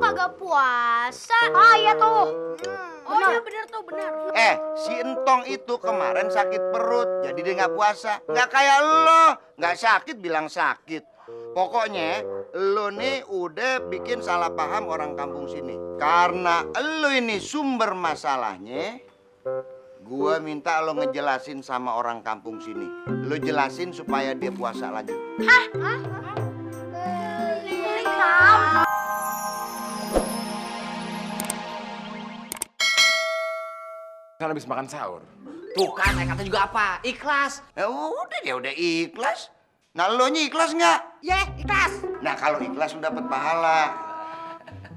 kagak puasa. Ah iya tuh. Oh iya bener tuh, bener. Si Entong itu kemarin sakit perut, jadi dia nggak puasa. Nggak kayak lo, nggak sakit bilang sakit. Pokoknya lo nih udah bikin salah paham orang kampung sini. Karena lo ini sumber masalahnya, gua minta lo ngejelasin sama orang kampung sini. Lo jelasin supaya dia puasa lagi. Kan habis makan sahur. Tuh kan, kata juga apa? Ikhlas. Ya udah dia udah ikhlas. Nah lo nya ikhlas nggak? Ya, ikhlas. Nah kalau ikhlas lo dapet pahala.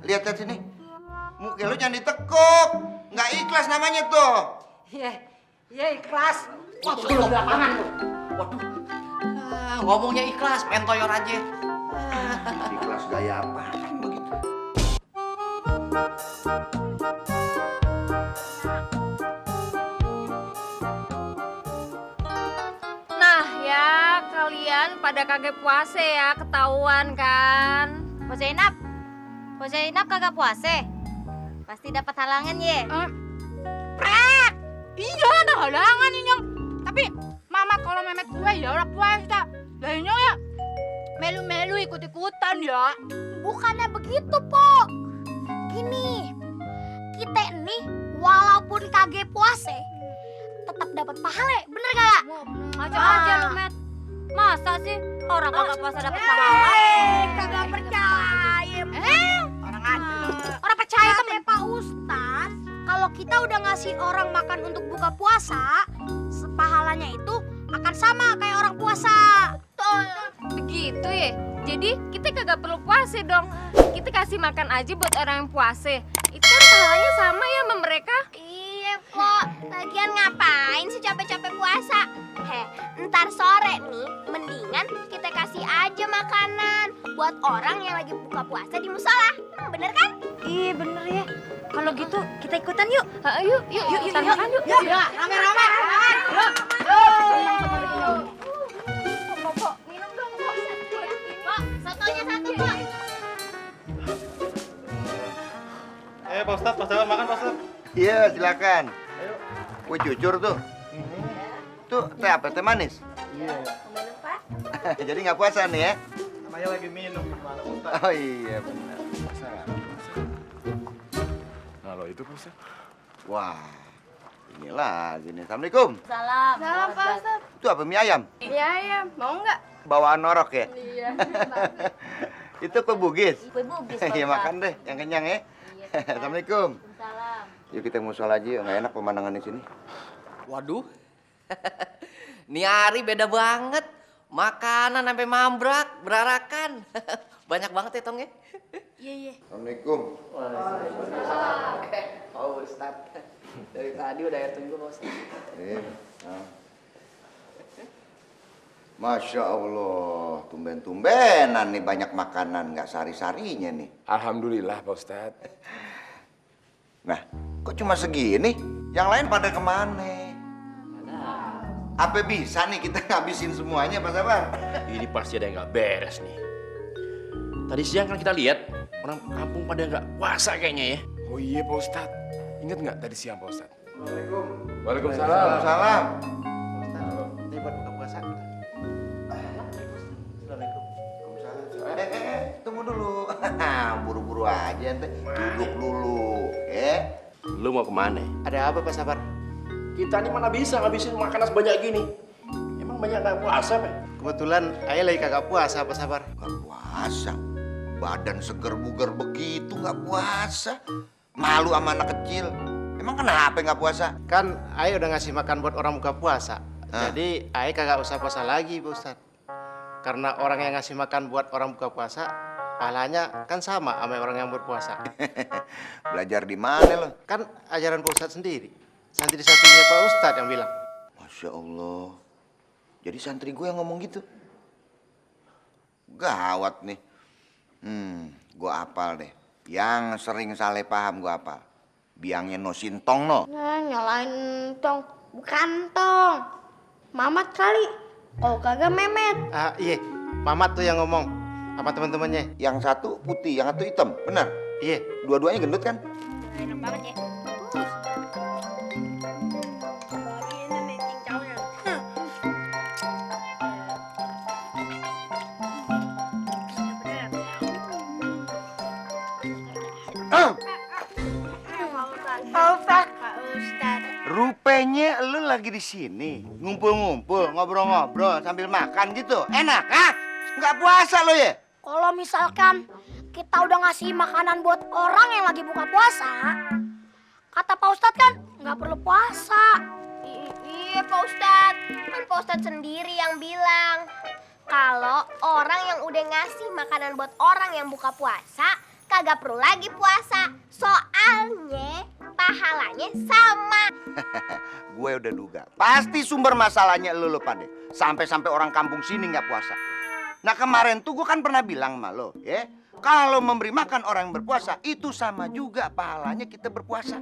Lihat sini, muka lo jangan ditekuk. Nggak ikhlas namanya tuh. Ya ikhlas. Waduh, lu belakangan lu. Waduh. Ngomongnya ikhlas, main toyor aja. Ikhlas gaya apa begitu? Nah ya, kalian pada kagak puasa ya, ketahuan kan? Po Zainab kagak puasa. Pasti dapat halangan ye. Iya, ada halangan Inyong. Tapi Mama kalau Memet gue ya udah puasa. Lah Inyong ya melu-melu ikut-ikutan ya. Bukannya begitu, Po. Gini, kita nih walaupun kagak puasa, tetap dapat pahala, bener gak? Ngaco aja lu, Met. Masa sih orang kagak puasa dapat pahala? Kagak percaya. Orang percaya kan Pak Ustaz, kalau kita udah ngasih orang makan untuk buka puasa, pahalanya itu akan sama kayak orang puasa. begitu ya. Jadi kita kagak perlu puasa dong. Kita kasih makan aja buat orang yang puasa. Itu kan pahalanya sama ya sama mereka. Iya, kok. Lagian ngapain sih capek-capek puasa? Ntar sore nih, mendingan kita kasih aja makanan buat orang yang lagi buka puasa di musola. Bener kan? Iya bener ya. Kalau gitu kita ikutan yuk. Yuk. Kita makan yuk. Yuk, rame-rame. Pok, minum dong, Pok. Pok, sotonya satu, Pok. Pak Ustadz, Pak Ustadz, makan Pak Ustadz. Iya silakan. Kue cucur tuh. Tuh teh apa? Teh manis. Iya. Jadi nggak puasa nih ya? Namanya lagi minum gimana Pak Ustadz? Oh iya benar. Nah lo itu Pak Ustadz. Wah, ini lagi nih. Assalamualaikum. Salam. Salam, Pak Ustadz. Itu apa mie ayam? Iya. Mau nggak? Bawaan norok ya? Iya. Itu kue bugis. Kue bugis, Iya makan deh, yang kenyang ya. Assalamualaikum. Salam. Yuk kita musola aja, nggak enak pemandangan di sini. Waduh. Nih hari beda banget. Makanan sampai mambrak, berarakan. Banyak banget ya, Tong ya? Iya. Assalamualaikum. Oh, Ustadz. Dari tadi udah ya tunggu, Pak Ustadz. Masya Allah, tumben-tumbenan nih banyak makanan, nggak sari-sarinya nih. Alhamdulillah Pak Ustadz. Nah, kok cuma segini? Yang lain pada kemana? Apa bisa nih kita ngabisin semuanya, Pak Sabar? Ini pasti ada yang nggak beres nih. Tadi siang kan kita lihat orang kampung pada nggak puasa kayaknya ya. Oh iya Pak Ustadz. Ingat nggak tadi siang Pak Ustadz? Assalamualaikum. Waalaikumsalam. Salam. Ini buat buka puasa. Assalamualaikum. Tunggu dulu. Buru-buru aja ente. Duduk dulu, ya. Lu mau kemana? Ada apa Pak Sabar? Kita ini mana bisa ngabisin makanan sebanyak gini? Emang banyak nggak puasa, Pak? Kebetulan ayah lagi kagak puasa Pak Sabar. Gak puasa. Badan seger buger begitu gak puasa. Malu sama anak kecil. Emang kenapa nggak puasa? Kan ayah udah ngasih makan buat orang buka puasa. Jadi ayah kagak usah puasa lagi Pak Ustadz. Karena orang yang ngasih makan buat orang buka puasa, pahalanya kan sama sama orang yang berpuasa. Belajar di mana lo? Kan ajaran Pak Ustadz sendiri. Santri-santrinya Pak Ustadz yang bilang. Masya Allah. Jadi santri gue yang ngomong gitu. Gawat nih. Gue apal deh. Yang sering salah paham gue apal. Biangnya no sintong no. Nah, nyalain Tong. Bukan Tong. Mamat kali. Oh, kagak Memet. Iya, Mamat tuh yang ngomong sama teman-temannya. Yang satu putih, yang satu hitam. Benar? Iya, dua-duanya gendut kan? Enak banget ya. Rupanya lu lagi di sini ngumpul-ngumpul, ngobrol-ngobrol sambil makan gitu. Enak, ah? Nggak puasa lo ya? Kalau misalkan kita udah ngasih makanan buat orang yang lagi buka puasa, kata Pak Ustadz kan nggak perlu puasa. Iya Pak Ustadz, kan Pak Ustadz sendiri yang bilang kalau orang yang udah ngasih makanan buat orang yang buka puasa kagak perlu lagi puasa. Soalnya pahalanya sama. Gue udah duga, pasti sumber masalahnya lu pade. Sampai-sampai orang kampung sini nggak puasa. Nah kemarin tuh gue kan pernah bilang sama lo, ya, kalau memberi makan orang yang berpuasa itu sama juga pahalanya kita berpuasa.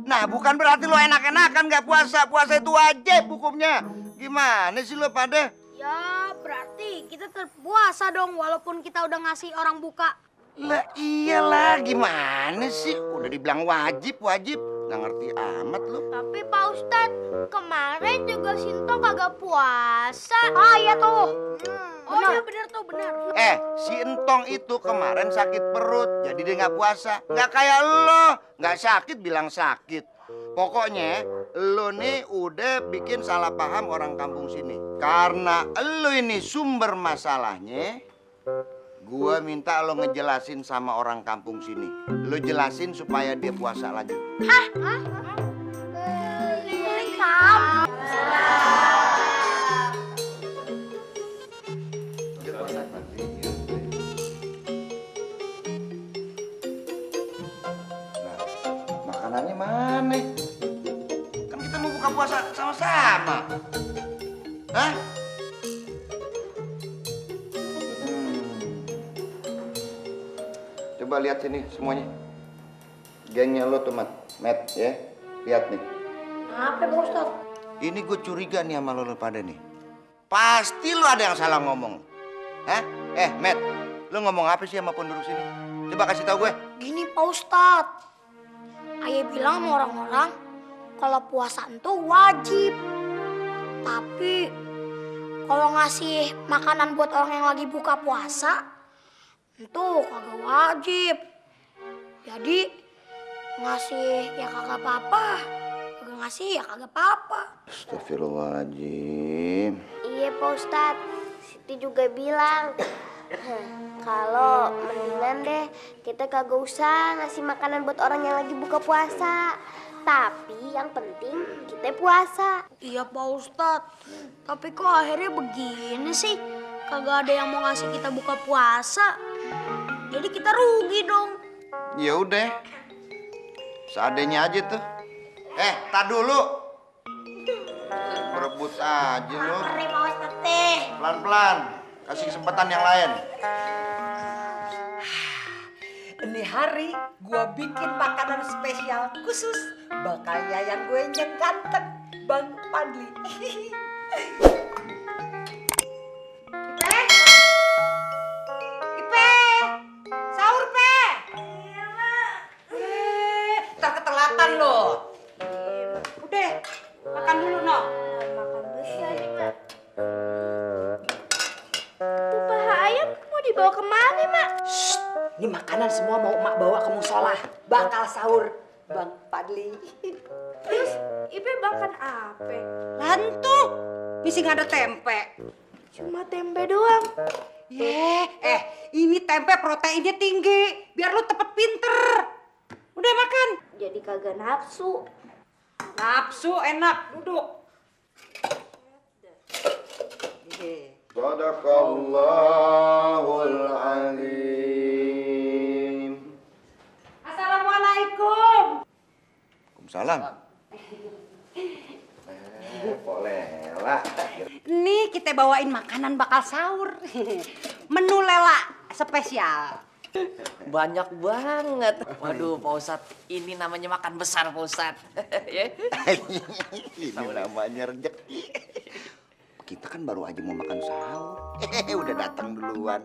Nah bukan berarti lo enak-enakan nggak puasa, puasa itu wajib hukumnya. Gimana sih lo pade? Ya berarti kita tetap puasa dong walaupun kita udah ngasih orang buka. Lah iyalah, gimana sih? Udah dibilang wajib, nggak ngerti amat lo. Tapi Pak Ustadz, kemarin juga Sinto kagak puasa. Ah iya tuh. Oh iya bener tuh, bener. Si Entong itu kemarin sakit perut, jadi dia nggak puasa. Nggak kayak lo, nggak sakit bilang sakit. Pokoknya lo nih udah bikin salah paham orang kampung sini. Karena lo ini sumber masalahnya, gua minta lo ngejelasin sama orang kampung sini. Lo jelasin supaya dia puasa lagi. Nah, makanannya mana? Kan kita mau buka puasa sama-sama. Hah? Coba lihat sini semuanya. Gengnya lo tuh, Matt, ya. Lihat nih. Apa Pak Ustadz? Ini gue curiga nih sama lo pada nih. Pasti lo ada yang salah ngomong. Hah? Matt, lo ngomong apa sih sama penduduk sini? Coba kasih tahu gue. Gini Pak Ustadz, ayah bilang sama orang-orang kalau puasa itu wajib. Tapi kalau ngasih makanan buat orang yang lagi buka puasa, itu kagak wajib. Jadi ngasih ya kagak apa-apa, kagak ngasih ya kagak apa-apa. Astagfirullahaladzim. Iya Pak Ustadz, Siti juga bilang kalau mendingan deh kita kagak usah ngasih makanan buat orang yang lagi buka puasa. Tapi yang penting kita puasa. Iya Pak Ustadz, tapi kok akhirnya begini sih? Kagak ada yang mau ngasih kita buka puasa. Jadi kita rugi dong. Ya udah. Seadanya aja tuh. Tak dulu. Berebut aja lo. Mari Pak Ustadz teh. Pelan-pelan. Kasih kesempatan yang lain. Ini hari gua bikin makanan spesial khusus bakal yayan gue yang ganteng, Bang Padli. Ipe, sahur Pe. Iya Mak. Ntar ketelatan lo. Udah, makan dulu no. Makan besar nih Mak. Tuh paha ayam mau dibawa kemana Mak? Shh, ini makanan semua mau emak bawa ke musola. Bakal sahur, Bang Padli. Terus Ipe makan apa? Lantu, misi nggak ada tempe. Cuma tempe doang. Ini tempe proteinnya tinggi, biar lu cepet pinter. Udah makan. Jadi kagak nafsu. Nafsu enak, duduk. Sadaqallahul alim. Assalamualaikum. Waalaikumsalam. Kok Lela. Nih kita bawain makanan bakal sahur. Menu Lela spesial. Banyak banget. Waduh, Pak Ustadz, ini namanya makan besar, Pak Ustadz. Ya. Ini namanya rezeki. Kita kan baru aja mau makan sahur. Udah datang duluan.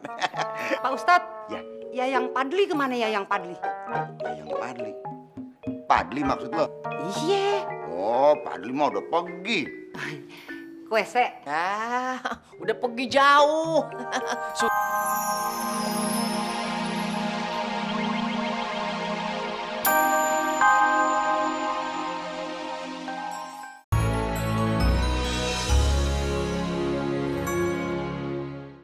Pak Ustadz, Ya. Yayang Padli kemana Yayang Padli? Yang Padli. Padli maksud lo? Iya. Oh, Padli mah udah pergi. Kue se. Ah, udah pergi jauh.